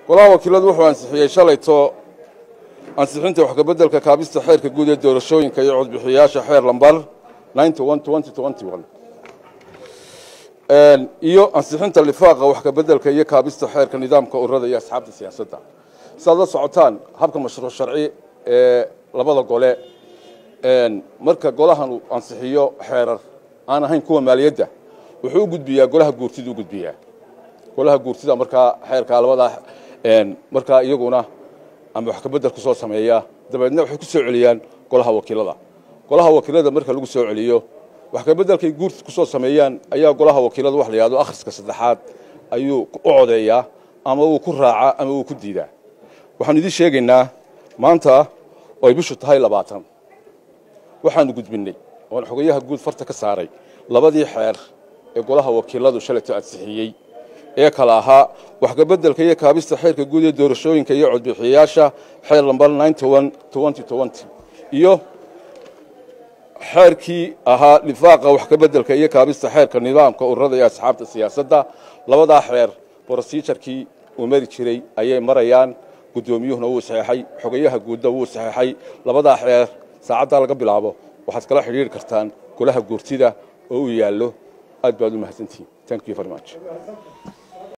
Golaha Wakiiladu wuxuu ansixiyey shalayto ansixinta wax kabeddelka kaabista xeerka guud ee doorashooyinka iyo codbixiyayaasha, xeer lambar 91/2021, iyo ansixinta lifaaqa wax kabeddelka iyo kaabista xeerka nidaamka ururada iyo asxaabta siyaasadda. Sidaad la socotaan, habka mashruuc sharci ee labada gole, marka golahan uu ansixiyo xeerar aan ahayn kuwa maaliyadda, wuxuu u gudbiyaa golaha guurtida u gudbiyaa. Golaha guurtida markaa xeerkaa labadaa markaa iyaguna ama wax kabedel ku soo sameeya, dabeedna waxay ku soo celiyaan golaha wakiilada. Golaha wakiilada marka lagu soo celiyo, wax kabeddelkay guurta ku soo sameeyaan ayaa golaha wakiilada wax la yidhahdo akhriska saddexaad ayuu u codeeyaa, ama wuu ku raacaa ama wuu ku diidaa. Waxaanu idiin sheegaynaa maanta oo ay bishu tahay 20, waxaanu gudbinnay oon xogayaha guud farta ka saaray labadii xeer ee golaha wakiiladu shalayto ansixiyey ee kala ahaa wax kabeddelka iyo kaabista xeerka guud ee doorashooyinka iyo codbixiyayaasha, xeer lambar 91/2020, iyo xeerkii ahaa lifaaqa wax kabeddelka iyo kaabista xeerka nidaamka ururada iyo asxaabta siyaasadda. Labadaa xeer procedure-kii uu mari jiray ayay marayaan. Guddoomiyuhuna wuu saxeexay, xogayaha guudna wuu saxeexay. Labadaa xeer saacaddaa laga bilaabo waxaad kala xidhiiri kartaan golaha guurtida oo uu yaallo. Aad baad u mahadsantihiin. Thank you very much.